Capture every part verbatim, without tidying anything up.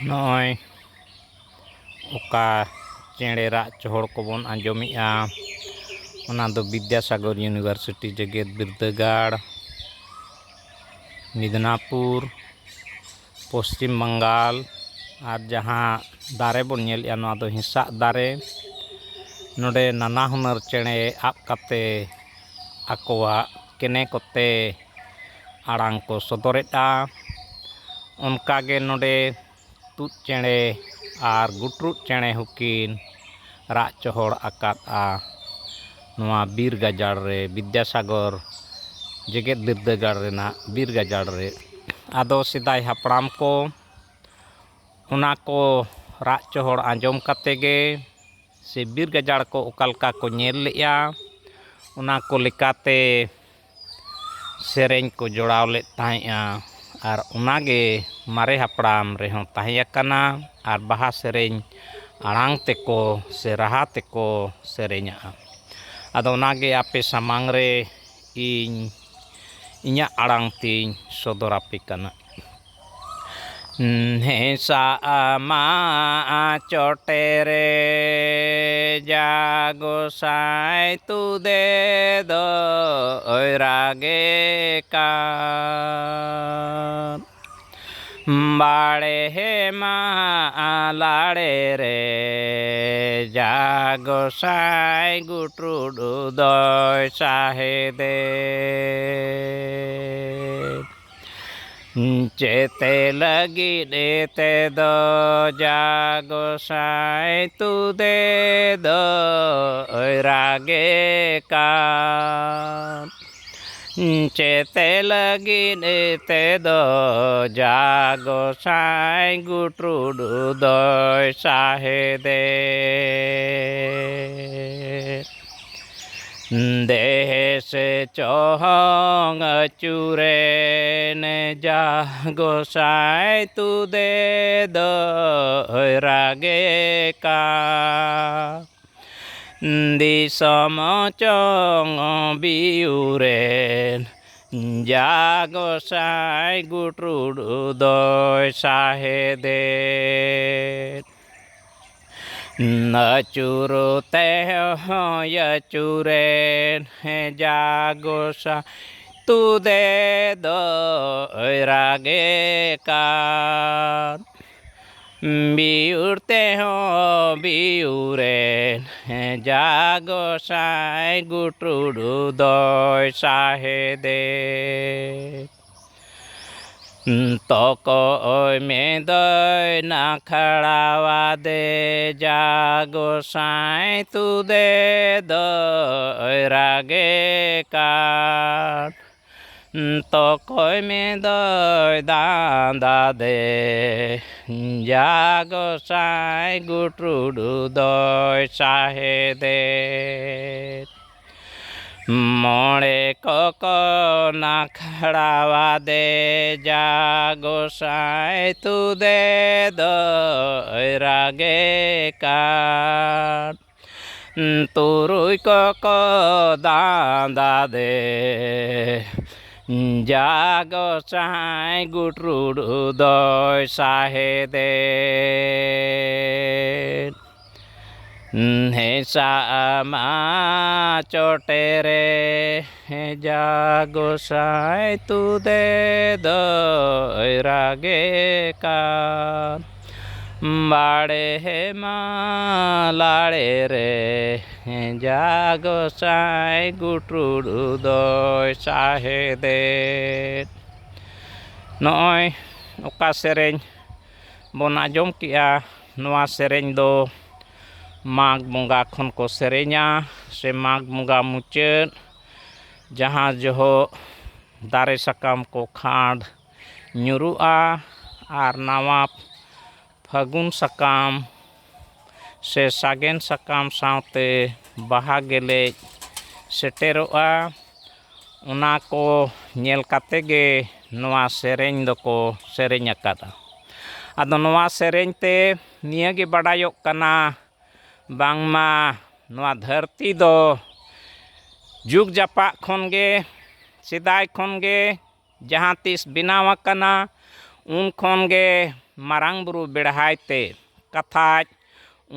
ᱱᱚᱜᱼᱚᱭ ᱚᱠᱟ ᱪᱮᱬᱮ ᱨᱟᱜ ᱪᱚᱦᱚᱲ ᱠᱚᱵᱚᱱ ᱟᱸᱡᱚᱢᱮᱜᱼᱟ, ᱚᱱᱟ ᱫᱚ ᱵᱤᱫᱽᱫᱟᱥᱟᱜᱚᱨ ᱤᱭᱩᱱᱤᱵᱷᱟᱨᱥᱤᱴᱤ ᱡᱮᱜᱮᱛ ᱵᱤᱨᱫᱟᱹᱜᱟᱲ, ᱢᱤᱫᱽᱱᱟᱯᱩᱨ, ᱯᱚᱥᱪᱤᱢ ᱵᱟᱝᱜᱟᱞ᱾ ᱟᱨ ᱡᱟᱦᱟᱸ ᱫᱟᱨᱮ ᱵᱚᱱ ᱧᱮᱞᱮᱜᱼᱟ, ᱱᱚᱣᱟ ᱫᱚ ᱦᱮᱸᱥᱟᱜ ᱫᱟᱨᱮ᱾ ᱱᱚᱰᱮ ᱱᱟᱱᱟ ᱦᱩᱱᱟᱹᱨ ᱪᱮᱬᱮ ᱟᱵ ᱠᱟᱛᱮ ᱟᱠᱚᱣᱟᱜ ᱠᱮᱱᱮ ᱠᱚᱛᱮ ᱟᱲᱟᱝ ᱠᱚ ᱥᱚᱫᱚᱨᱮᱫᱼᱟ᱾ ᱚᱱᱠᱟᱜᱮ ᱱᱚᱰᱮ ᱛᱩᱫ ᱪᱮᱬᱮ ᱟᱨ ᱜᱩᱴᱨᱩᱫ ᱪᱮᱬᱮ ᱦᱚᱸᱠᱤᱱ ᱨᱟᱜ ᱪᱚᱦᱚᱲ ᱟᱠᱟᱫᱼᱟ ᱱᱚᱣᱟ ᱵᱤᱨ ᱜᱟᱡᱟᱲ ᱨᱮ, ᱵᱤᱫᱽᱫᱟᱥᱟᱜᱚᱨ ᱡᱮᱜᱮᱛ ᱵᱤᱨᱫᱟᱹᱜᱟᱲ ᱨᱮᱱᱟᱜ ᱵᱤᱨ ᱜᱟᱡᱟᱲ ᱨᱮ᱾ ᱟᱫᱚ ᱥᱮᱫᱟᱭ ᱦᱟᱯᱲᱟᱢ ᱠᱚ ᱚᱱᱟ ᱠᱚ ᱨᱟᱜ ᱪᱚᱦᱚᱲ ᱟᱸᱡᱚᱢ ᱠᱟᱛᱮ ᱜᱮ ᱥᱮ ᱵᱤᱨ ᱜᱟᱡᱟᱲ ᱠᱚ ᱚᱠᱟ ᱞᱮᱠᱟ ᱠᱚ ᱧᱮᱞ ᱞᱮᱜᱼᱟ, ᱚᱱᱟ ᱠᱚ ᱞᱮᱠᱟᱛᱮ ᱥᱮᱨᱮᱧ ᱠᱚ ᱡᱚᱲᱟᱣ ᱞᱮᱫ ᱛᱟᱦᱮᱸᱫᱼᱟ᱾ ᱟᱨ ᱚᱱᱟᱜᱮ ᱢᱟᱨᱮ ᱦᱟᱯᱲᱟᱢ ᱨᱮᱦᱚᱸ ᱛᱟᱦᱮᱸ ᱟᱠᱟᱱᱟ ᱟᱨ ᱵᱟᱦᱟ ᱥᱮᱨᱮᱧ ᱟᱲᱟᱝ ᱛᱮᱠᱚ ᱥᱮ ᱨᱟᱦᱟ ᱛᱮᱠᱚ ᱥᱮᱨᱮᱧᱟᱜᱼᱟ᱾ ᱟᱫᱚ ᱚᱱᱟᱜᱮ ᱟᱯᱮ ᱥᱟᱢᱟᱝ ᱨᱮ ᱤᱧ ᱤᱧᱟᱹᱜ ᱟᱲᱟᱝ ᱛᱤᱧ ᱥᱚᱫᱚᱨ ᱟᱯᱮ ᱠᱟᱱᱟ᱾ ᱦᱮᱸᱥᱟᱜ ᱢᱟ ᱪᱚᱴᱮ ᱨᱮ ᱡᱟ ᱜᱚᱸᱥᱟᱭ ᱛᱩᱫᱮ ᱫᱚᱭ ᱨᱟᱜᱮ ᱠᱟᱱ᱾ ᱵᱟᱲᱮ ᱢᱟ ᱞᱟᱲᱮ ᱨᱮ ᱡᱟ ᱜᱚᱸᱥᱟᱭ ᱜᱩᱴᱨᱩᱰᱩ ᱫᱚᱭ ᱥᱟᱦᱮᱫᱮ᱾ ᱪᱮᱛᱮ ᱞᱟᱹᱜᱤᱫ ᱮᱛᱮ ᱫᱚ ᱡᱟ ᱜᱚᱸᱥᱟᱭ ᱛᱩᱫᱮ ᱫᱚᱭ ᱨᱟᱜᱮ ᱠᱟᱱ᱾ ᱪᱮᱛᱮ ᱞᱟᱹᱜᱤᱫ ᱮᱛᱮ ᱫᱚ ᱡᱟ ᱜᱚᱸᱥᱟᱭ ᱜᱩᱴᱨᱩᱰᱩ ᱫᱚᱭ ᱥᱟᱦᱮᱫᱮ᱾ ᱫᱮᱦᱮ ᱥᱮ ᱪᱚᱦᱚᱝ ᱟᱹᱪᱩᱨᱮᱱ ᱡᱟ ᱜᱚᱸᱥᱟᱭ ᱛᱩᱫᱮ ᱫᱚᱭ ᱨᱟᱜᱮ ᱠᱟ᱾ ᱫᱤᱥᱚᱢ ᱪᱚᱝ ᱵᱤᱭᱩᱨᱮᱱ ᱡᱟ ᱜᱚᱸᱥᱟᱭ ᱜᱩᱴᱨᱩᱰᱩ ᱫᱚᱭ ᱥᱟᱦᱮᱫᱮᱫ᱾ ᱟᱹᱪᱩᱨ ᱛᱮᱦᱚᱸᱭ ᱟᱹᱪᱩᱨᱮᱱ, ᱡᱟ ᱜᱚᱸᱥᱟᱭ ᱛᱩᱫᱮ ᱫᱚᱭ ᱨᱟᱜᱮ ᱠᱟᱱ᱾ ᱵᱤᱭᱩᱨ ᱛᱮᱦᱚᱸ ᱵᱤᱭᱩᱨᱮᱱ, ᱡᱟ ᱜᱚᱸᱥᱟᱭ ᱜᱩᱴᱨᱩᱰᱩ ᱫᱚᱭ ᱥᱟᱦᱮᱫᱮ᱾ ᱛᱚᱠᱚᱭ ᱢᱮᱫᱚᱭ ᱱᱟᱠᱷᱲᱟᱣᱟᱫᱮ, ᱡᱟ ᱜᱚᱸᱥᱟᱭ ᱛᱩᱫᱮ ᱫᱚᱭ ᱨᱟᱜᱮ ᱠᱟᱱ᱾ ᱛᱚᱠᱚᱭ ᱢᱮᱫᱚᱭ ᱫᱟᱸᱫᱟᱫᱮ, ᱡᱟ ᱜᱚᱸᱥᱟᱭ ᱜᱩᱴᱨᱩᱰᱩ ᱫᱚᱭ ᱥᱟᱦᱮᱫᱮ᱾ ᱢᱚᱬᱮ ᱠᱚᱠᱚ ᱱᱟᱠᱷᱲᱟᱣᱟᱫᱮ, ᱡᱟ ᱜᱚᱸᱥᱟᱭ ᱛᱩᱫᱮ ᱫᱚᱭ ᱨᱟᱜᱮ ᱠᱟᱱ᱾ ᱛᱩᱨᱩᱭ ᱠᱚᱠᱚ ᱫᱟᱸᱫᱟᱫᱮ, ᱡᱟ ᱜᱚᱸᱥᱟᱭ ᱜᱩᱴᱨᱩᱰᱩ ᱫᱚᱭ ᱥᱟᱦᱮᱫᱮ᱾ ᱦᱮᱸᱥᱟᱜ ᱢᱟ ᱪᱚᱴᱮᱨᱮ, ᱡᱟ ᱜᱚᱸᱥᱟᱭ ᱛᱩᱫᱮ ᱫᱚᱭ ᱨᱟᱜᱮ ᱠᱟᱱ᱾ ᱵᱟᱲᱮ ᱢᱟ ᱞᱟᱲᱮ ᱨᱮ, ᱡᱟ ᱜᱚᱸᱥᱟᱭ ᱜᱩᱴᱨᱩᱰᱩ ᱫᱚᱭ ᱥᱟᱦᱮᱫᱮ᱾ ᱱᱚᱜᱼᱚᱭ ᱚᱠᱟ ᱥᱮᱨᱮᱧ ᱵᱚᱱ ᱟᱸᱡᱚᱢ ᱠᱮᱜᱼᱟ, ᱱᱚᱣᱟ ᱥᱮᱨᱮᱧ ᱫᱚ ᱢᱟᱜᱽ ᱵᱚᱸᱜᱟ ᱠᱷᱚᱱ ᱠᱚ ᱥᱮᱨᱮᱧᱟ, ᱥᱮ ᱢᱟᱜᱽ ᱵᱚᱸᱜᱟ ᱢᱩᱪᱟᱹᱫ, ᱡᱟᱦᱟᱸ ᱡᱚᱦᱚᱜ ᱫᱟᱨᱮ ᱥᱟᱠᱟᱢ ᱠᱚ ᱠᱷᱟᱸᱰ ᱧᱩᱨᱩᱜᱼᱟ ᱟᱨ ᱱᱟᱣᱟ ᱯᱷᱟᱹᱜᱩᱱ ᱥᱟᱠᱟᱢ ᱥᱮ ᱥᱟᱜᱮᱱ ᱥᱟᱠᱟᱢ ᱥᱟᱶᱛᱮ ᱵᱟᱦᱟ ᱜᱮᱞᱮᱡ ᱥᱮᱴᱮᱨᱚᱜᱼᱟ᱾ ᱚᱱᱟ ᱠᱚ ᱧᱮᱞ ᱠᱟᱛᱮ ᱜᱮ ᱱᱚᱣᱟ ᱥᱮᱨᱮᱧ ᱫᱚᱠᱚ ᱥᱮᱨᱮᱧ ᱟᱠᱟᱫᱟ᱾ ᱟᱫᱚ ᱱᱚᱣᱟ ᱥᱮᱨᱮᱧ ᱛᱮ ᱱᱤᱭᱟᱹ ᱜᱮ ᱵᱟᱰᱟᱭᱚᱜ ᱠᱟᱱᱟ, ᱵᱟᱝᱢᱟ ᱱᱚᱣᱟ ᱫᱷᱟᱹᱨᱛᱤ ᱫᱚ ᱡᱩᱜᱽ ᱡᱟᱯᱟᱜ ᱠᱷᱚᱱ ᱜᱮ ᱥᱮᱫᱟᱭ ᱠᱷᱚᱱ ᱜᱮ ᱡᱟᱦᱟᱸ ᱛᱤᱥ ᱵᱮᱱᱟᱣ ᱟᱠᱟᱱᱟ, ᱩᱱ ᱠᱷᱚᱱ ᱜᱮ ᱢᱟᱨᱟᱝ ᱵᱩᱨᱩ ᱵᱮᱲᱦᱟᱭ ᱛᱮ, ᱠᱟᱛᱷᱟᱡ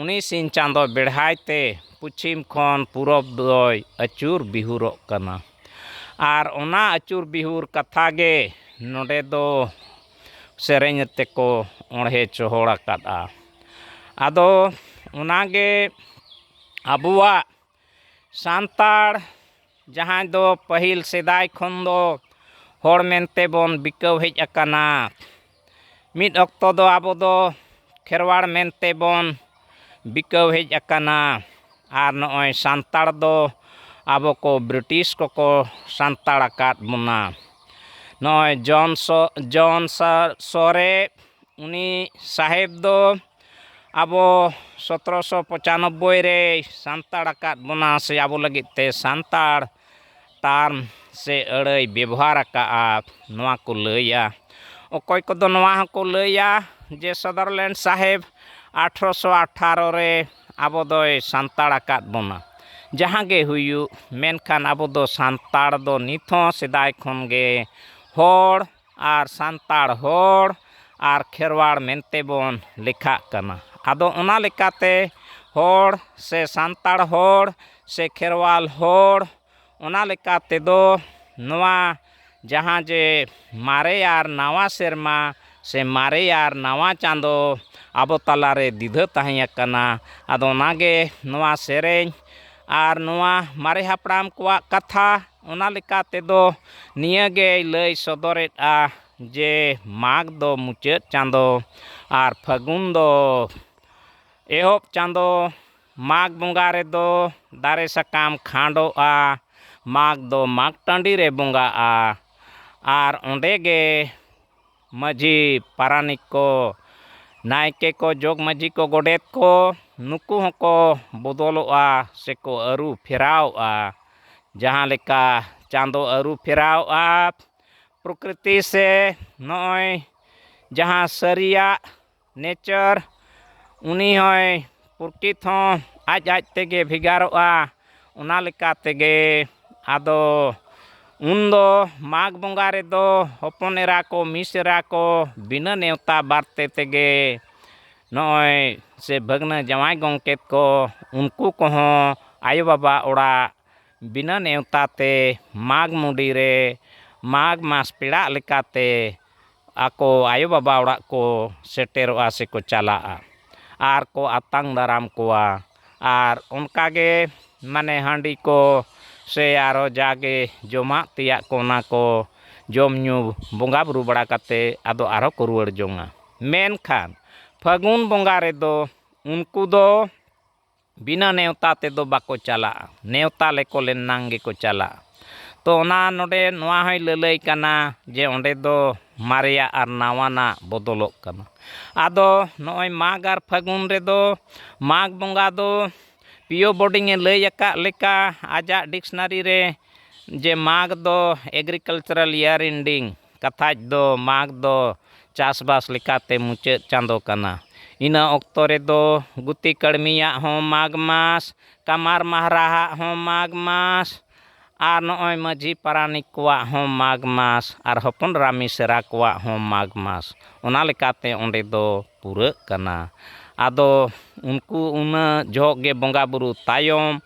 ᱩᱱᱤ ᱥᱤᱧ ᱪᱟᱸᱫᱚ ᱵᱮᱲᱦᱟᱭ ᱛᱮ ᱯᱚᱪᱷᱤᱢ ᱠᱷᱚᱱ ᱯᱩᱨᱚᱵᱽ ᱫᱚᱭ ᱟᱹᱪᱩᱨ ᱵᱤᱦᱩᱨᱚᱜ ᱠᱟᱱᱟ᱾ ᱟᱨ ᱚᱱᱟ ᱟᱹᱪᱩᱨ ᱵᱤᱦᱩᱨ ᱠᱟᱛᱷᱟ ᱜᱮ ᱱᱚᱰᱮ ᱫᱚ ᱥᱮᱨᱮᱧ ᱛᱮᱠᱚ ᱚᱬᱦᱮ ᱪᱚᱦᱚᱲ ᱟᱠᱟᱫᱼᱟ᱾ ᱟᱫᱚ ᱚᱱᱟᱜᱮ ᱟᱵᱚᱣᱟᱜ ᱥᱟᱱᱛᱟᱲ, ᱡᱟᱦᱟᱸᱭ ᱫᱚ ᱯᱟᱹᱦᱤᱞ ᱥᱮᱫᱟᱭ ᱠᱷᱚᱱ ᱫᱚ ᱦᱚᱲ ᱢᱮᱱᱛᱮ ᱵᱚᱱ ᱵᱤᱠᱟᱹᱣ ᱦᱮᱡ ᱟᱠᱟᱱᱟ᱾ ᱢᱤᱫ ᱚᱠᱛᱚ ᱫᱚ ᱟᱵᱚ ᱫᱚ ᱠᱷᱮᱨᱣᱟᱲ ᱢᱮᱱᱛᱮ ᱵᱚᱱ ᱵᱤᱠᱟᱹᱣ ᱦᱮᱡ ᱟᱠᱟᱱᱟ᱾ ᱟᱨ ᱱᱚᱜᱼᱚᱭ ᱥᱟᱱᱛᱟᱲ ᱫᱚ ᱟᱵᱚ ᱠᱚ ᱵᱨᱤᱴᱤᱥ ᱠᱚᱠᱚ ᱥᱟᱱᱛᱟᱲ ᱟᱠᱟᱫ ᱵᱚᱱᱟ᱾ ᱱᱚᱜᱼᱚᱭ ᱡᱚᱱ ᱥᱚ-, ᱡᱚᱱ ᱥᱟ-, ᱥᱚᱨᱮ ᱩᱱᱤ ᱥᱟᱦᱮᱵᱽ ᱫᱚ ᱟᱵᱚ ᱥᱚᱛᱨᱚᱥᱚ ᱯᱚᱸᱪᱟᱱᱚᱵᱵᱳᱭ ᱨᱮᱭ ᱥᱟᱱᱛᱟᱲ ᱟᱠᱟᱫ ᱵᱚᱱᱟ, ᱥᱮ ᱟᱵᱚ ᱞᱟᱹᱜᱤᱫ ᱛᱮ ᱥᱟᱱᱛᱟᱲ ᱴᱟᱨᱢ ᱥᱮ ᱟᱹᱲᱟᱹᱭ ᱵᱮᱵᱚᱦᱟᱨ ᱟᱠᱟᱫᱼᱟ, ᱱᱚᱣᱟ ᱠᱚ ᱞᱟᱹᱭᱟ᱾ ᱚᱠᱚᱭ ᱠᱚᱫᱚ ᱱᱚᱣᱟ ᱦᱚᱸᱠᱚ ᱞᱟᱹᱭᱟ ᱡᱮ ᱥᱟᱫᱟᱨᱞᱮᱱᱰ ᱥᱟᱦᱮᱵᱽ ᱟᱴᱷᱨᱚᱥᱚ ᱟᱴᱷᱟᱨᱚ ᱨᱮ ᱟᱵᱚ ᱫᱚᱭ ᱥᱟᱱᱛᱟᱲ ᱟᱠᱟᱫ ᱵᱚᱱᱟ᱾ ᱡᱟᱦᱟᱸ ᱜᱮ ᱦᱩᱭᱩᱜ, ᱢᱮᱱᱠᱷᱟᱱ ᱟᱵᱚ ᱫᱚ ᱥᱟᱱᱛᱟᱲ ᱫᱚ ᱱᱤᱛ ᱦᱚᱸ ᱥᱮᱫᱟᱭ ᱠᱷᱚᱱ ᱜᱮ ᱦᱚᱲ ᱟᱨ ᱥᱟᱱᱛᱟᱲ ᱦᱚᱲ ᱟᱨ ᱠᱷᱮᱨᱣᱟᱲ ᱢᱮᱱᱛᱮ ᱵᱚᱱ ᱞᱮᱠᱷᱟᱜ ᱠᱟᱱᱟ᱾ ᱟᱫᱚ ᱚᱱᱟ ᱞᱮᱠᱟᱛᱮ ᱦᱚᱲ ᱥᱮ ᱥᱟᱱᱛᱟᱲ ᱦᱚᱲ ᱥᱮ ᱠᱷᱮᱨᱣᱟᱞ ᱦᱚᱲ, ᱚᱱᱟ ᱞᱮᱠᱟ ᱛᱮᱫᱚ ᱱᱚᱣᱟ ᱡᱟᱦᱟᱸ ᱡᱮ ᱢᱟᱨᱮ ᱟᱨ ᱱᱟᱣᱟ ᱥᱮᱨᱢᱟ ᱥᱮ ᱢᱟᱨᱮ ᱟᱨ ᱱᱟᱣᱟ ᱪᱟᱸᱫᱚ ᱟᱵᱚ ᱛᱟᱞᱟᱨᱮ ᱫᱤᱫᱷᱟᱹ ᱛᱟᱦᱮᱸ ᱟᱠᱟᱱᱟ᱾ ᱟᱫᱚ ᱚᱱᱟᱜᱮ ᱱᱚᱣᱟ ᱥᱮᱨᱮᱧ ᱟᱨ ᱱᱚᱣᱟ ᱢᱟᱨᱮ ᱦᱟᱯᱲᱟᱢ ᱠᱚᱣᱟᱜ ᱠᱟᱛᱷᱟ, ᱚᱱᱟ ᱞᱮᱠᱟ ᱛᱮᱫᱚ ᱱᱤᱭᱟᱹᱜᱮᱭ ᱞᱟᱹᱭ ᱥᱚᱫᱚᱨᱮᱫᱼᱟ ᱡᱮ ᱢᱟᱜᱽ ᱫᱚ ᱢᱩᱪᱟᱹᱫ ᱪᱟᱸᱫᱚ ᱟᱨ ᱯᱷᱟᱹᱜᱩᱱ ᱫᱚ ᱮᱦᱚᱵ ᱪᱟᱸᱫᱚ᱾ ᱢᱟᱜᱽ ᱵᱚᱸᱜᱟ ᱨᱮᱫᱚ ᱫᱟᱨᱮ ᱥᱟᱠᱟᱢ ᱠᱷᱟᱸᱰᱚᱜᱼᱟ᱾ ᱢᱟᱜᱽ ᱫᱚ ᱢᱟᱜᱽ ᱴᱟᱺᱰᱤ ᱨᱮ ᱵᱚᱸᱜᱟᱜᱼᱟ᱾ ᱟᱨ ᱚᱸᱰᱮ ᱜᱮ ᱢᱟᱹᱡᱷᱤ ᱯᱟᱨᱟᱱᱤᱠ ᱠᱚ, ᱱᱟᱭᱠᱮ ᱠᱚ, ᱡᱚᱜᱽ ᱢᱟᱹᱡᱷᱤ ᱠᱚ, ᱜᱚᱰᱮᱛ ᱠᱚ, ᱱᱩᱠᱩ ᱦᱚᱸᱠᱚ ᱵᱚᱫᱚᱞᱚᱜᱼᱟ ᱥᱮᱠᱚ ᱟᱹᱨᱩ ᱯᱷᱮᱨᱟᱣᱚᱜᱼᱟ᱾ ᱡᱟᱦᱟᱸ ᱞᱮᱠᱟ ᱪᱟᱸᱫᱚ ᱟᱹᱨᱩ ᱯᱷᱮᱨᱟᱣᱚᱜᱼᱟ, ᱯᱨᱚᱠᱨᱤᱛᱤ ᱥᱮ ᱱᱚᱜᱼᱚᱭ ᱡᱟᱦᱟᱸ ᱥᱟᱹᱨᱤᱭᱟᱜ ᱱᱮᱪᱟᱨ, ᱩᱱᱤ ᱦᱚᱸᱭ ᱯᱨᱚᱠᱤᱛ ᱦᱚᱸ ᱟᱡ ᱟᱡ ᱛᱮᱜᱮ ᱵᱷᱮᱜᱟᱨᱚᱜᱼᱟ᱾ ᱚᱱᱟ ᱞᱮᱠᱟ ᱛᱮᱜᱮ ᱟᱫᱚ ᱩᱱᱫᱚ ᱢᱟᱜᱽ ᱵᱚᱸᱜᱟ ᱨᱮᱫᱚ ᱦᱚᱯᱚᱱ ᱮᱨᱟ ᱠᱚ, ᱢᱤᱥ ᱮᱨᱟ ᱠᱚ ᱵᱤᱱᱟᱹ ᱱᱮᱣᱛᱟ ᱵᱟᱨᱛᱮ ᱛᱮᱜᱮ ᱱᱚᱜᱼᱚᱭ ᱥᱮ ᱵᱷᱟᱹᱜᱽᱱᱟᱹ ᱡᱟᱶᱟᱭ ᱜᱚᱢᱠᱮᱛ ᱠᱚ, ᱩᱱᱠᱩ ᱠᱚᱦᱚᱸ ᱟᱭᱳᱼᱵᱟᱵᱟ ᱚᱲᱟᱜ ᱵᱤᱱᱟᱹ ᱱᱮᱣᱛᱟ ᱛᱮ ᱢᱟᱜᱽ ᱢᱩᱰᱤ ᱨᱮ ᱢᱟᱜᱽ ᱢᱟᱥ ᱯᱮᱲᱟᱜ ᱞᱮᱠᱟᱛᱮ ᱟᱠᱚ ᱟᱭᱳᱼᱵᱟᱵᱟ ᱚᱲᱟᱜ ᱠᱚ ᱥᱮᱴᱮᱨᱚᱜᱼᱟ ᱥᱮᱠᱚ ᱪᱟᱞᱟᱜᱼᱟ ᱟᱨ ᱠᱚ ᱟᱛᱟᱝ ᱫᱟᱨᱟᱢ ᱠᱚᱣᱟ᱾ ᱟᱨ ᱚᱱᱠᱟᱜᱮ ᱢᱟᱱᱮ ᱦᱟᱺᱰᱤ ᱠᱚ ᱥᱮ ᱟᱨᱚ ᱡᱟᱜᱮ ᱡᱚᱢᱟᱜ ᱛᱮᱭᱟᱜ ᱠᱚ, ᱚᱱᱟ ᱠᱚ ᱡᱚᱢ ᱧᱩ ᱵᱚᱸᱜᱟ ᱵᱩᱨᱩ ᱵᱟᱲᱟ ᱠᱟᱛᱮ ᱟᱫᱚ ᱟᱨᱦᱚᱸ ᱠᱚ ᱨᱩᱣᱟᱹᱲ ᱡᱚᱝᱟ᱾ ᱢᱮᱱᱠᱷᱟᱱ ᱯᱷᱟᱹᱜᱩᱱ ᱵᱚᱸᱜᱟ ᱨᱮᱫᱚ ᱩᱱᱠᱩ ᱫᱚ ᱵᱤᱱᱟᱹ ᱱᱮᱣᱛᱟ ᱛᱮᱫᱚ ᱵᱟᱠᱚ ᱪᱟᱞᱟᱜᱼᱟ, ᱱᱮᱣᱛᱟ ᱞᱮᱠᱚ ᱞᱮᱱᱟᱝ ᱜᱮᱠᱚ ᱪᱟᱞᱟᱜᱼᱟ᱾ ᱛᱚ ᱚᱱᱟ ᱱᱚᱰᱮ ᱱᱚᱣᱟ ᱦᱚᱸᱭ ᱞᱟᱹᱞᱟᱹᱭ ᱠᱟᱱᱟ ᱡᱮ ᱚᱸᱰᱮ ᱫᱚ ᱢᱟᱨᱮᱭᱟᱜ ᱟᱨ ᱱᱟᱣᱟᱱᱟᱜ ᱵᱚᱫᱚᱞᱚᱜ ᱠᱟᱱᱟ᱾ ᱟᱫᱚ ᱱᱚᱜᱼᱚᱭ ᱢᱟᱜᱽ ᱟᱨ ᱯᱷᱟᱹᱜᱩᱱ ᱨᱮᱫᱚ, ᱢᱟᱜᱽ ᱵᱚᱸᱜᱟ ᱫᱚ ᱯᱤᱭᱳ ᱵᱳᱨᱰᱤᱝ ᱮ ᱞᱟᱹᱭ ᱟᱠᱟᱫ ᱞᱮᱠᱟ ᱟᱡᱟᱜ ᱰᱤᱠᱥᱱᱟᱨᱤ ᱨᱮ ᱡᱮ ᱢᱟᱜᱽ ᱫᱚ agricultural year ending, ᱠᱟᱛᱷᱟᱡ ᱫᱚ ᱢᱟᱜᱽ ᱫᱚ ᱪᱟᱥᱵᱟᱥ ᱞᱮᱠᱟᱛᱮ ᱢᱩᱪᱟᱹᱫ ᱪᱟᱸᱫᱚ ᱠᱟᱱᱟ᱾ ᱤᱱᱟᱹ ᱚᱠᱛᱚ ᱨᱮᱫᱚ ᱜᱩᱛᱤ ᱠᱟᱹᱲᱢᱤᱭᱟᱜ ᱦᱚᱸ ᱢᱟᱜᱽ ᱢᱟᱥ, ᱠᱟᱢᱟᱨ ᱢᱟᱦᱨᱟᱦᱟᱜ ᱦᱚᱸ ᱢᱟᱜᱽ ᱢᱟᱥ, ᱟᱨ ᱱᱚᱜᱼᱚᱭ ᱢᱟᱹᱡᱷᱤ ᱯᱟᱨᱟᱱᱤᱠ ᱠᱚᱣᱟᱜ ᱦᱚᱸ ᱢᱟᱜᱽ ᱢᱟᱥ, ᱟᱨ ᱦᱚᱯᱚᱱ ᱮᱨᱟ ᱢᱤᱥᱮᱨᱟ ᱠᱚᱣᱟᱜ ᱦᱚᱸ ᱢᱟᱜᱽ ᱢᱟᱥ᱾ ᱚᱱᱟ ᱞᱮᱠᱟᱛᱮ ᱚᱸᱰᱮ ᱫᱚ ᱯᱩᱨᱟᱹᱜ ᱠᱟᱱᱟ᱾ ᱟᱫᱚ ᱩᱱᱠᱩ ᱩᱱᱟᱹᱜ ᱡᱚᱦᱚᱜ ᱜᱮ ᱵᱚᱸᱜᱟ ᱵᱩᱨᱩ ᱛᱟᱭᱚᱢ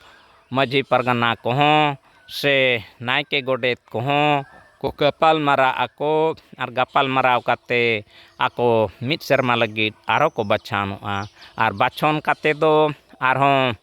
ᱢᱟᱹᱡᱷᱤ ᱯᱟᱨᱜᱟᱱᱟ ᱠᱚᱦᱚᱸ ᱥᱮ ᱱᱟᱭᱠᱮ ᱜᱚᱰᱮᱛ ᱠᱚᱦᱚᱸ ᱠᱚ ᱜᱟᱯᱟᱞ ᱢᱟᱨᱟᱜ ᱟᱠᱚ, ᱟᱨ ᱜᱟᱯᱟᱞ ᱢᱟᱨᱟᱣ ᱠᱟᱛᱮ ᱟᱠᱚ ᱢᱤᱫ ᱥᱮᱨᱢᱟ ᱞᱟᱹᱜᱤᱫ ᱟᱨᱦᱚᱸ ᱠᱚ ᱵᱟᱪᱷᱟᱣᱱᱚᱜᱼᱟ᱾ ᱟᱨ ᱵᱟᱪᱷᱚᱱ ᱠᱟᱛᱮ ᱫᱚ ᱟᱨᱦᱚᱸ,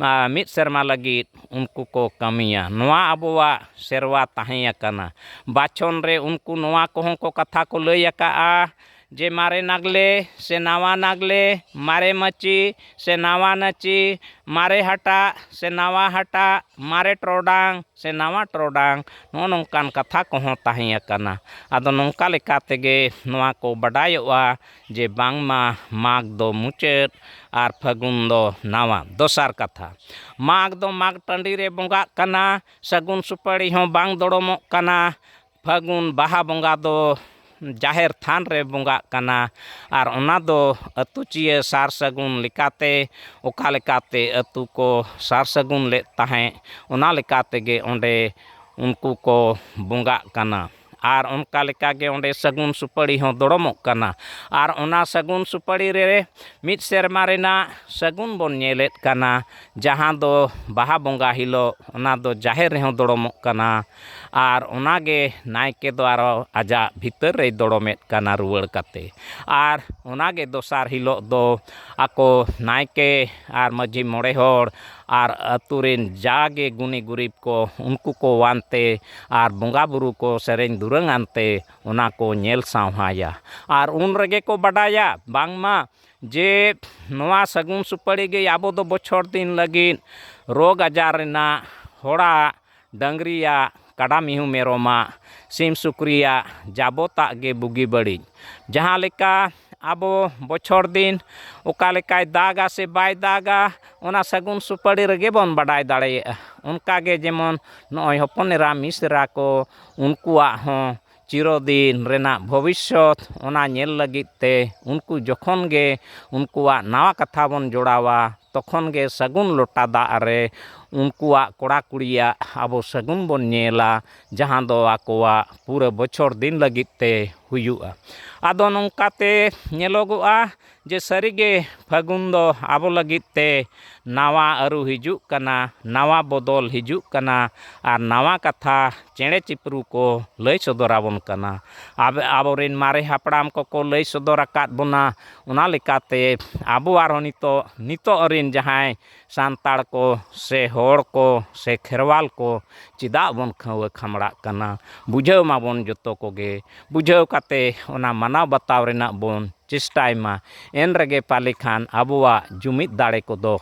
ᱟ, ᱢᱤᱫ ᱥᱮᱨᱢᱟ ᱞᱟᱹᱜᱤᱫ ᱩᱱᱠᱩ ᱠᱚ ᱠᱟᱹᱢᱤᱭᱟ᱾ ᱱᱚᱣᱟ ᱟᱵᱚᱣᱟᱜ ᱥᱮᱨᱣᱟ ᱛᱟᱦᱮᱸ ᱟᱠᱟᱱᱟ᱾ ᱵᱟᱪᱷᱚᱱ ᱨᱮ ᱩᱱᱠᱩ ᱱᱚᱣᱟ ᱠᱚᱦᱚᱸ ᱠᱚ ᱠᱟᱛᱷᱟ ᱠᱚ ᱞᱟᱹᱭ ᱟᱠᱟᱜᱼᱟ ᱡᱮ ᱢᱟᱨᱮ ᱱᱟᱜᱽᱞᱮ ᱥᱮ ᱱᱟᱣᱟ ᱱᱟᱜᱽᱞᱮ, ᱢᱟᱨᱮ ᱢᱟᱹᱪᱤ ᱥᱮ ᱱᱟᱣᱟ ᱱᱟᱹᱪᱤ, ᱢᱟᱨᱮ ᱦᱟᱴᱟᱜ ᱥᱮ ᱱᱟᱣᱟ ᱦᱟᱴᱟᱜ, ᱢᱟᱨᱮ ᱴᱚᱨᱚᱰᱟᱝ ᱥᱮ ᱱᱟᱣᱟ ᱴᱚᱨᱚᱰᱟᱝ, ᱱᱚᱜᱼᱚ ᱱᱚᱝᱠᱟᱱ ᱠᱟᱛᱷᱟ ᱠᱚᱦᱚᱸ ᱛᱟᱦᱮᱸ ᱟᱠᱟᱱᱟ᱾ ᱟᱫᱚ ᱱᱚᱝᱠᱟ ᱞᱮᱠᱟ ᱛᱮᱜᱮ ᱱᱚᱣᱟ ᱠᱚ ᱵᱟᱰᱟᱭᱚᱜᱼᱟ ᱡᱮ ᱵᱟᱝᱢᱟ ᱢᱟᱜᱽ ᱫᱚ ᱢᱩᱪᱟᱹᱫ ᱟᱨ ᱯᱷᱟᱹᱜᱩᱱ ᱫᱚ ᱱᱟᱣᱟ᱾ ᱫᱚᱥᱟᱨ ᱠᱟᱛᱷᱟ, ᱢᱟᱜᱽ ᱫᱚ ᱢᱟᱜᱽ ᱴᱟᱺᱰᱤ ᱨᱮ ᱵᱚᱸᱜᱟᱜ ᱠᱟᱱᱟ, ᱥᱟᱹᱜᱩᱱ ᱥᱩᱯᱟᱹᱲᱤ ᱦᱚᱸ ᱵᱟᱝ ᱫᱚᱲᱚᱢᱚᱜ ᱠᱟᱱᱟ᱾ ᱯᱷᱟᱹᱜᱩᱱ ᱵᱟᱦᱟ ᱵᱚᱸᱜᱟ ᱫᱚ ᱡᱟᱦᱮᱨ ᱛᱷᱟᱱ ᱨᱮ ᱵᱚᱸᱜᱟᱜ ᱠᱟᱱᱟ, ᱟᱨ ᱚᱱᱟ ᱫᱚ ᱟᱹᱛᱩ ᱪᱤᱭᱟᱹ ᱥᱟᱨ ᱥᱟᱹᱜᱩᱱ ᱞᱮᱠᱟᱛᱮ, ᱚᱠᱟ ᱞᱮᱠᱟᱛᱮ ᱟᱹᱛᱩ ᱠᱚ ᱥᱟᱨ ᱥᱟᱹᱜᱩᱱ ᱞᱮᱫ ᱛᱟᱦᱮᱸᱫ, ᱚᱱᱟ ᱞᱮᱠᱟ ᱛᱮᱜᱮ ᱚᱸᱰᱮ ᱩᱱᱠᱩ ᱠᱚ ᱵᱚᱸᱜᱟᱜ ᱠᱟᱱᱟ᱾ ᱟᱨ ᱚᱱᱠᱟ ᱞᱮᱠᱟᱜᱮ ᱚᱸᱰᱮ ᱥᱟᱹᱜᱩᱱ ᱥᱩᱯᱟᱹᱲᱤ ᱦᱚᱸ ᱫᱚᱲᱚᱢᱚᱜ ᱠᱟᱱᱟ᱾ ᱟᱨ ᱚᱱᱟ ᱥᱟᱹᱜᱩᱱ ᱥᱩᱯᱟᱹᱲᱤ ᱨᱮ ᱢᱤᱫ ᱥᱮᱨᱢᱟ ᱨᱮᱱᱟᱜ ᱥᱟᱹᱜᱩᱱ ᱵᱚᱱ ᱧᱮᱞᱮᱫ ᱠᱟᱱᱟ, ᱡᱟᱦᱟᱸ ᱫᱚ ᱵᱟᱦᱟ ᱵᱚᱸᱜᱟ ᱦᱤᱞᱳᱜ, ᱚᱱᱟ ᱫᱚ ᱡᱟᱦᱮᱨ ᱨᱮᱦᱚᱸ ᱫᱚᱲᱚᱢᱚᱜ ᱠᱟᱱᱟ᱾ ᱟᱨ ᱚᱱᱟᱜᱮ ᱱᱟᱭᱠᱮ ᱫᱚ ᱟᱨᱚ ᱟᱡᱟᱜ ᱵᱷᱤᱛᱟᱹᱨ ᱨᱮᱭ ᱫᱚᱲᱚᱢᱮᱫ ᱠᱟᱱᱟ ᱨᱩᱣᱟᱹᱲ ᱠᱟᱛᱮ᱾ ᱟᱨ ᱚᱱᱟᱜᱮ ᱫᱚᱥᱟᱨ ᱦᱤᱞᱳᱜ ᱫᱚ ᱟᱠᱚ ᱱᱟᱭᱠᱮ ᱟᱨ ᱢᱟᱹᱡᱷᱤ ᱢᱚᱬᱮ ᱦᱚᱲ ᱟᱨ ᱟᱹᱛᱩ ᱨᱮᱱ ᱡᱟᱜᱮ ᱜᱩᱱᱤ ᱜᱩᱨᱤᱵ ᱠᱚ, ᱩᱱᱠᱩ ᱠᱚ ᱟᱱᱛᱮ ᱟᱨ ᱵᱚᱸᱜᱟ ᱵᱩᱨᱩ ᱠᱚ ᱥᱮᱨᱮᱧ ᱫᱩᱨᱟᱹᱝ ᱟᱱᱛᱮ ᱚᱱᱟ ᱠᱚ ᱧᱮᱞ ᱥᱟᱶᱦᱟᱭᱟ᱾ ᱟᱨ ᱩᱱ ᱨᱮᱜᱮ ᱠᱚ ᱵᱟᱰᱟᱭᱟ ᱵᱟᱝᱢᱟ ᱡᱮ ᱱᱚᱣᱟ ᱥᱟᱹᱜᱩᱱ ᱥᱩᱯᱟᱹᱲᱤ ᱜᱮ ᱟᱵᱚ ᱫᱚ ᱵᱚᱪᱷᱚᱨ ᱫᱤᱱ ᱞᱟᱹᱜᱤᱫ ᱨᱳᱜᱽ ᱟᱡᱟᱨ ᱨᱮᱱᱟᱜ, ᱦᱚᱲᱟᱜ, ᱰᱟᱹᱝᱨᱤᱭᱟᱜ, ᱠᱟᱰᱟ ᱢᱤᱦᱩ ᱢᱮᱨᱚᱢᱟᱜ, ᱥᱤᱢ ᱥᱩᱠᱨᱤᱭᱟᱜ ᱡᱟᱵᱚᱛᱟᱜ ᱜᱮ ᱵᱩᱜᱤ ᱵᱟᱹᱲᱤᱡ, ᱡᱟᱦᱟᱸ ᱞᱮᱠᱟ ᱟᱵᱚ ᱵᱚᱪᱷᱚᱨ ᱫᱤᱱ ᱚᱠᱟ ᱞᱮᱠᱟᱭ ᱫᱟᱜᱟ ᱥᱮ ᱵᱟᱭ ᱫᱟᱜᱟ, ᱚᱱᱟ ᱥᱟᱹᱜᱩᱱ ᱥᱩᱯᱟᱹᱲᱤ ᱨᱮᱜᱮ ᱵᱚᱱ ᱵᱟᱰᱟᱭ ᱫᱟᱲᱮᱭᱟᱜᱼᱟ᱾ ᱚᱱᱠᱟ ᱜᱮ ᱡᱮᱢᱚᱱ ᱱᱚᱜᱼᱚᱭ ᱦᱚᱯᱚᱱ ᱮᱨᱟ ᱢᱤᱥᱨᱟ ᱠᱚ, ᱩᱱᱠᱩᱣᱟᱜ ᱦᱚᱸ ᱪᱤᱨᱚᱫᱤᱱ ᱨᱮᱱᱟᱜ ᱵᱷᱚᱵᱤᱥᱥᱚᱛ, ᱚᱱᱟ ᱧᱮᱞ ᱞᱟᱹᱜᱤᱫ ᱛᱮ ᱩᱱᱠᱩ ᱡᱚᱠᱷᱚᱱ ᱜᱮ ᱩᱱᱠᱩᱣᱟᱜ ᱱᱟᱣᱟ ᱠᱟᱛᱷᱟ ᱵᱚᱱ ᱡᱚᱲᱟᱣᱟ, ᱛᱚᱠᱷᱚᱱ ᱜᱮ ᱥᱟᱹᱜᱩᱱ ᱞᱚᱴᱟ ᱫᱟᱜ ᱨᱮ ᱩᱱᱠᱩᱣᱟᱜ ᱠᱚᱲᱟ ᱠᱩᱲᱤᱭᱟᱜ ᱟᱵᱚ ᱥᱟᱹᱜᱩᱱ ᱵᱚᱱ ᱧᱮᱞᱟ, ᱡᱟᱦᱟᱸ ᱫᱚ ᱟᱠᱚᱣᱟᱜ ᱯᱩᱨᱟᱹ ᱵᱚᱪᱷᱚᱨ ᱫᱤᱱ ᱞᱟᱹᱜᱤᱫ ᱛᱮ ᱦᱩᱭᱩᱜᱼᱟ᱾ ᱟᱫᱚ ᱱᱚᱝᱠᱟᱛᱮ ᱧᱮᱞᱚᱜᱚᱜᱼᱟ ᱡᱮ ᱥᱟᱹᱨᱤᱜᱮ ᱯᱷᱟᱹᱜᱩᱱ ᱫᱚ ᱟᱵᱚ ᱞᱟᱹᱜᱤᱫ ᱛᱮ ᱱᱟᱣᱟ ᱟᱹᱨᱩ ᱦᱤᱡᱩᱜ ᱠᱟᱱᱟ, ᱱᱟᱣᱟ ᱵᱚᱫᱚᱞ ᱦᱤᱡᱩᱜ ᱠᱟᱱᱟ, ᱟᱨ ᱱᱟᱣᱟ ᱠᱟᱛᱷᱟ ᱪᱮᱬᱮ ᱪᱤᱯᱨᱩ ᱠᱚ ᱞᱟᱹᱭ ᱥᱚᱫᱚᱨ ᱟᱵᱚᱱ ᱠᱟᱱᱟ᱾ ᱟᱵ-, ᱟᱵᱚᱨᱮᱱ ᱢᱟᱨᱮ ᱦᱟᱯᱲᱟᱢ ᱠᱚᱠᱚ ᱞᱟᱹᱭ ᱥᱚᱫᱚᱨ ᱟᱠᱟᱫ ᱵᱚᱱᱟ, ᱚᱱᱟ ᱞᱮᱠᱟᱛᱮ ᱟᱵᱚ ᱟᱨᱦᱚᱸ ᱱᱤᱛᱚᱜ, ᱱᱤᱛᱚᱜ ᱨᱮᱱ ᱡᱟᱦᱟᱸᱭ ᱥᱟᱱᱛᱟᱲ ᱠᱚ ᱥᱮ ᱦᱚᱲ ᱠᱚ ᱥᱮ ᱠᱷᱮᱨᱣᱟᱞ ᱠᱚ ᱪᱮᱫᱟᱜ ᱵᱚᱱ ᱠᱷᱟᱹᱣᱟᱹ ᱠᱷᱟᱢᱲᱟᱜ ᱠᱟᱱᱟ? ᱵᱩᱡᱷᱟᱹᱣ ᱢᱟᱵᱚᱱ ᱡᱚᱛᱚ ᱠᱚᱜᱮ᱾ ᱵᱩᱡᱷᱟᱹᱣ ᱠᱟᱛᱮ ᱚᱱᱟ ᱢᱟᱱᱟᱣ ᱵᱟᱛᱟᱣ ᱨᱮᱱᱟᱜ ᱵᱚᱱ ᱪᱮᱥᱴᱟᱭ ᱢᱟ᱾ ᱮᱱ ᱨᱮᱜᱮ ᱯᱟᱞᱮ ᱠᱷᱟᱱ ᱟᱵᱚᱣᱟᱜ ᱡᱩᱢᱤᱫ ᱫᱟᱲᱮ ᱠᱚᱫᱚ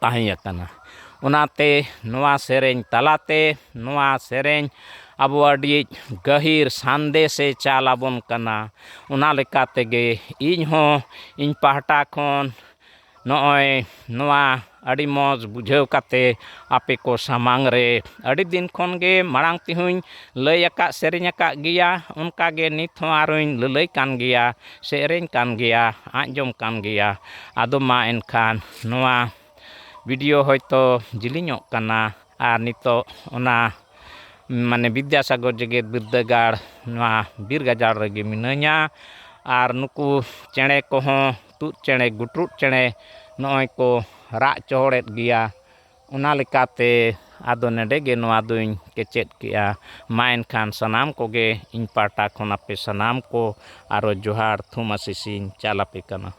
ᱛᱟᱦᱮᱸ ᱟᱠᱟᱱᱟ᱾ ᱚᱱᱟᱛᱮ ᱱᱚᱣᱟ ᱥᱮᱨᱮᱧ ᱛᱟᱞᱟᱛᱮ ᱱᱚᱣᱟ ᱥᱮᱨᱮᱧ ᱟᱵᱚ ᱟᱹᱰᱤ ᱜᱟᱹᱦᱤᱨ ᱥᱟᱸᱫᱮᱥᱮ ᱪᱟᱞ ᱟᱵᱚᱱ ᱠᱟᱱᱟ᱾ ᱚᱱᱟ ᱞᱮᱠᱟ ᱛᱮᱜᱮ ᱤᱧ ᱦᱚᱸ ᱤᱧ ᱯᱟᱦᱴᱟ ᱠᱷᱚᱱ ᱱᱚᱜᱼᱚᱭ ᱱᱚᱣᱟ ᱟᱹᱰᱤ ᱢᱚᱡᱽ ᱵᱩᱡᱷᱟᱹᱣ ᱠᱟᱛᱮ ᱟᱯᱮ ᱠᱚ ᱥᱟᱢᱟᱝ ᱨᱮ ᱟᱹᱰᱤ ᱫᱤᱱ ᱠᱷᱚᱱ ᱜᱮ ᱢᱟᱲᱟᱝ ᱛᱮᱦᱚᱸᱧ ᱞᱟᱹᱭ ᱟᱠᱟᱫ ᱥᱮᱨᱮᱧ ᱟᱠᱟᱫ ᱜᱮᱭᱟ, ᱚᱱᱠᱟ ᱜᱮ ᱱᱤᱛ ᱦᱚᱸ ᱟᱨᱚᱧ ᱞᱟᱹᱞᱟᱹᱭ ᱠᱟᱱ ᱜᱮᱭᱟ, ᱥᱮᱨᱮᱧ ᱠᱟᱱ ᱜᱮᱭᱟ, ᱟᱸᱡᱚᱢ ᱠᱟᱱ ᱜᱮᱭᱟ᱾ ᱟᱫᱚ ᱢᱟ ᱮᱱᱠᱷᱟᱱ ᱱᱚᱣᱟ ᱵᱷᱤᱰᱤᱭᱳ ᱦᱚᱭᱛᱳ ᱡᱤᱞᱤᱧᱚᱜ ᱠᱟᱱᱟ, ᱟᱨ ᱱᱤᱛᱚᱜ ᱚᱱᱟ ᱢᱟᱱᱮ ᱵᱤᱫᱽᱭᱟᱥᱟᱜᱚᱨ ᱡᱮᱜᱮᱛ ᱵᱤᱨᱫᱟᱹᱜᱟᱲ ᱱᱚᱣᱟ ᱵᱤᱨ ᱜᱟᱡᱟᱲ ᱨᱮᱜᱮ ᱢᱤᱱᱟᱹᱧᱟ᱾ ᱟᱨ ᱱᱩᱠᱩ ᱪᱮᱬᱮ ᱠᱚᱦᱚᱸ, ᱛᱩᱫ ᱪᱮᱬᱮ, ᱜᱩᱴᱨᱩᱫ ᱪᱮᱬᱮ ᱱᱚᱜᱼᱚᱭ ᱠᱚ ᱨᱟᱜ ᱪᱚᱦᱚᱲᱮᱫ ᱜᱮᱭᱟ᱾ ᱚᱱᱟ ᱞᱮᱠᱟᱛᱮ ᱟᱫᱚ ᱱᱚᱰᱮ ᱜᱮ ᱱᱚᱣᱟ ᱫᱚᱧ ᱠᱮᱪᱮᱫ ᱠᱮᱜᱼᱟ᱾ ᱢᱟ ᱮᱱᱠᱷᱟᱱ ᱥᱟᱱᱟᱢ ᱠᱚᱜᱮ ᱤᱧ ᱯᱟᱦᱴᱟ ᱠᱷᱚᱱ ᱟᱯᱮ ᱥᱟᱱᱟᱢ ᱠᱚ ᱟᱨᱚ ᱡᱚᱦᱟᱨ ᱛᱷᱩᱢ ᱟᱥᱤᱥᱤᱧ ᱪᱟᱞ ᱟᱯᱮ ᱠᱟᱱᱟ᱾